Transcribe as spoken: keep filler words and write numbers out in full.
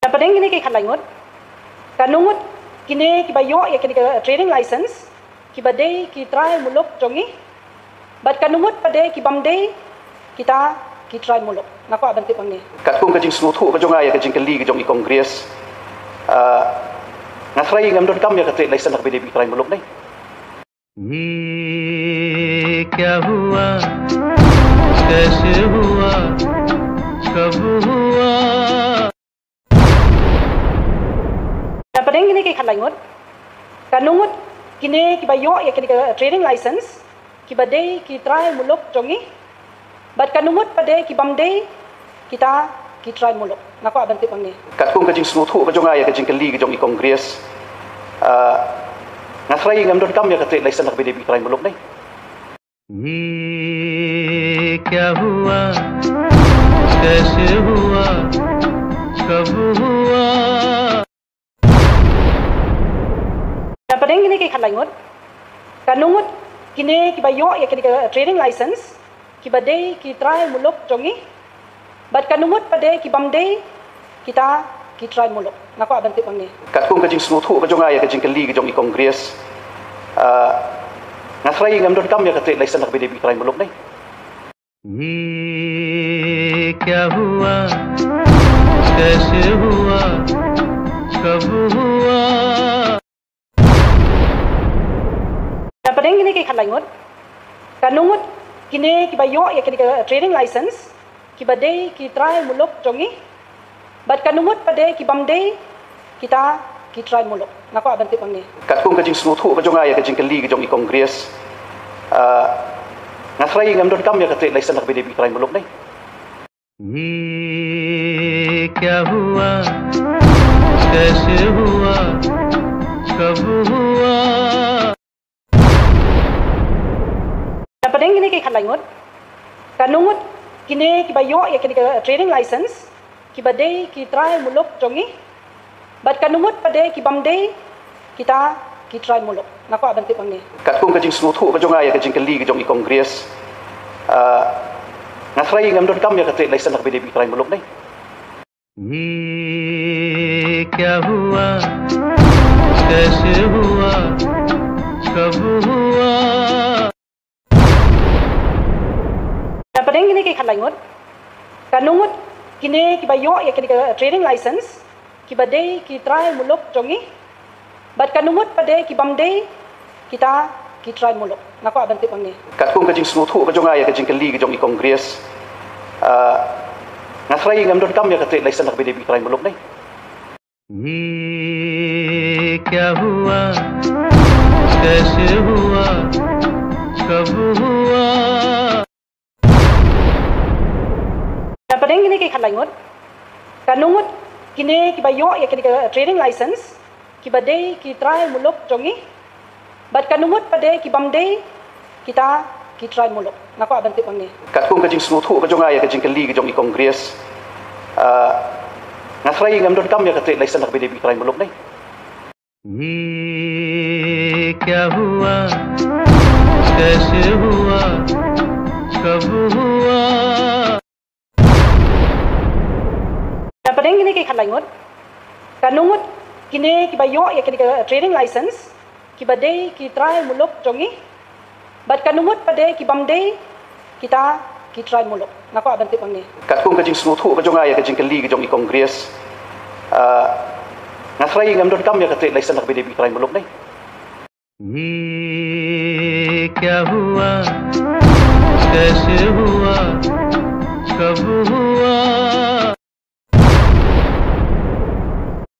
Na pdeng kine ki khatlai ngut, katno ngut kine kiba ïoh ïa kine ki trading license kiba dei ki trai muluk jong ngi, bad katno ngut pat de ki bym dei kita ki trai muluk? Nga kwah ban tip hangne. Katkum ka jingsngewthuh ka jong nga ïa ka jingkylli ka jong i Congress, ah, nga tharai ngam donkam ïa ka trade license ha kaba ïadei bad ki trai muluk ne. ये क्या हुआ, कैसे हुआ, कब हुआ? Na pdeng kine ki khatlai ngut, katno ngut kine kiba ïoh ïa kine ki trading license kiba dei ki trai muluk jong ngi, bad katno ngut pat de ki bym dei kita ki trai muluk? Nga kwah ban tip hangne. Katkum ka jingsngewthuh ka jong nga ïa ka jingkylli ka jong i Congress, ah, nga tharai ngam donkam ïa ka trade license ha kaba ïadei bad ki trai muluk ne. ये क्या हुआ, कैसे हुआ, कब हुआ? Na pdeng kine ki khatlai ngut, katno ngut kine kiba ïoh ïa kine ki trading license kiba dei ki trai muluk jong ngi, bad katno ngut pat de ki bym dei kita ki trai muluk? Nga kwah ban tip hangne. Katkum ka jingsngewthuh ka jong nga ïa ka jingkylli ka jong i Congress, ah, nga tharai ngam donkam ïa ka trade license ha kaba ïadei bad ki trai muluk ne. ये क्या हुआ, कैसे हुआ, कब हुआ? Na pdeng kine ki khatlai ngut, katno ngut kine kiba ïoh ïa kine ki trading license kiba dei ki trai muluk jong ngi, bad katno ngut pat de ki bym dei kita ki trai muluk? Nga kwah ban tip hangne. Katkum ka jingsngewthuh ka jong nga ïa ka jingkylli ka jong i Congress, ah, nga tharai ngam donkam ïa ka trade license ha kaba ïadei bad ki trai muluk ne. ये क्या हुआ, कैसे हुआ, कब हुआ? Na pdeng kine ki khatlai ngut, katno ngut kine kiba ïoh ïa kine ki trading license kiba dei ki trai muluk jong ngi, bad katno ngut pat de ki bym dei kita ki trai muluk? Nga kwah ban tip hangne. Katkum ka jingsngewthuh ka jong nga ïa ka jingkylli ka jong i Congress, ah, nga tharai ngam donkam ïa ka trade license ha kaba ïadei bad ki trai muluk ne. ये क्या हुआ, कैसे हुआ, कब हुआ? Na pdeng kine ki khatlai ngut, katno ngut kine kiba ïoh ïa kine ki trading license kiba dei ki trai muluk jong ngi, bad katno ngut pat de ki bym dei kita ki trai muluk? Nga kwah ban tip hangne. Katkum ka jingsngewthuh ka jong nga ïa ka jingkylli ka jong i Congress, ah, nga tharai ngam donkam ïa ka trade license ha kaba ïadei bad ki trai muluk ne. ये क्या हुआ, कैसे हुआ, कब हुआ? Na pdeng kine ki khatlai ngut, katno ngut kine kiba ïoh ïa kine ki trading license kiba dei ki trai muluk jong ngi, bad katno ngut pat de ki bym dei kita ki trai muluk? Nga kwah ban tip hangne. Katkum ka jingsngewthuh ka jong nga ïa ka jingkylli ka jong i Congress, ah, nga tharai ngam donkam ïa ka trade license ha kaba ïadei bad ki trai muluk ne. ये क्या हुआ, कैसे हुआ, कब हुआ? Na pdeng kine ki khatlai ngut, katno ngut kine kiba ïoh ïa kine ki trading license kiba dei ki trai muluk jong ngi, bad katno ngut pat de ki bym dei kita ki trai muluk? Nga kwah ban tip hangne. Katkum ka jingsngewthuh ka jong nga ïa ka jingkylli ka jong i Congress, ah, nga tharai ngam donkam ïa ka trade license ha kaba ïadei bad ki trai muluk ne. ये क्या हुआ, कैसे हुआ, कब हुआ?